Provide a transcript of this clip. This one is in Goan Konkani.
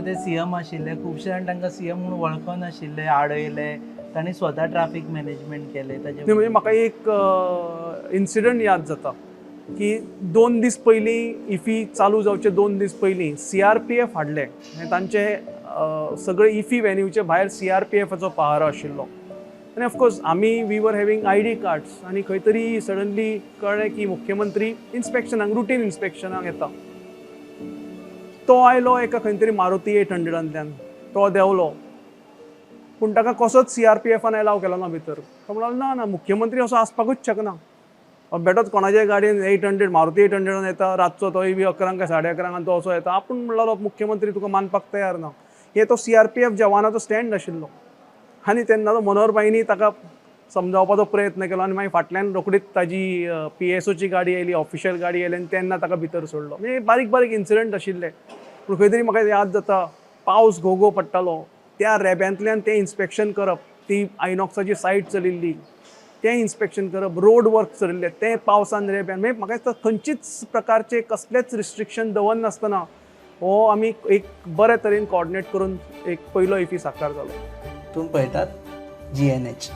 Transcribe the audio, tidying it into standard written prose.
ते सीएम आशिल्ले, खुबशे जाण तांकां सीएम म्हणून वळखनाशिल्ले, आडयले. तांणी स्वता ट्राफीक मॅनेजमेंट केलें ताजे. म्हणजे म्हाका एक इन्सिडंट याद जाता की 2 दीस पयलीं, इफी चालू जावचे 2 दीस पयलीं सीआरपीएफ हाडले. म्हणजे तांचे सगळे इफी व्हेन्यूचे भायर सीआरपीएफाचो पहारो आशिल्लो आनी ऑफकोर्स आमी we were having ID cards. आनी खंय तरी सडनली कळ्ळें की मुख्यमंत्री इन्स्पेक्शनाक, रुटीन इन्स्पेक्शनाक येता. तो आयलो एका खंय तरी मारुती 800-आंतल्यान तो देंवलो, पूण ताका कसोच सीआरपीएफान एलाव केलो ना भितर. तो म्हणलो, ना ना, मुख्यमंत्री असो आसपाकूच शकना. बेटोच कोणाच्याय गाडयेन 800, मारुती 800-आन येता रातचो, तोय बी 11-क काय 11:30-क, आनी तो असो येता. आपूण म्हणलो मुख्यमंत्री तुका मानपाक तयार ना. हे तो सीआरपीएफ जवानाचो स्टँड आशिल्लो. आनी तेन्ना तो मनोहर भाईनी ताका समजावपाचो प्रयत्न केलो आनी मागीर फाटल्यान रोखडीच ताजी पीएसओची गाडी आयली, ऑफिशियल गाडी आयली आनी तेन्ना ताका भितर सोडलो. म्हणजे बारीक बारीक इन्सिडंट आशिल्ले, पूण खंय तरी म्हाका याद जाता, पावस घो घो पडटालो, त्या रेब्यांतल्यान तें इन्स्पेक्शन करप, ती आयनॉक्साची सायट चलिल्ली तें इन्स्पेक्शन करप, रोड वर्क चलिल्लें तें पावसान रेब्यान. म्हणजे म्हाका दिसता खंयचीच प्रकारचे कसलेच रिस्ट्रिक्शन दवरनासतना हो आमी एक बरे तरेन कॉर्डिनेट करून एक पयलो इफी साकार जालो. तुम्ही पळयतात जीएनएच.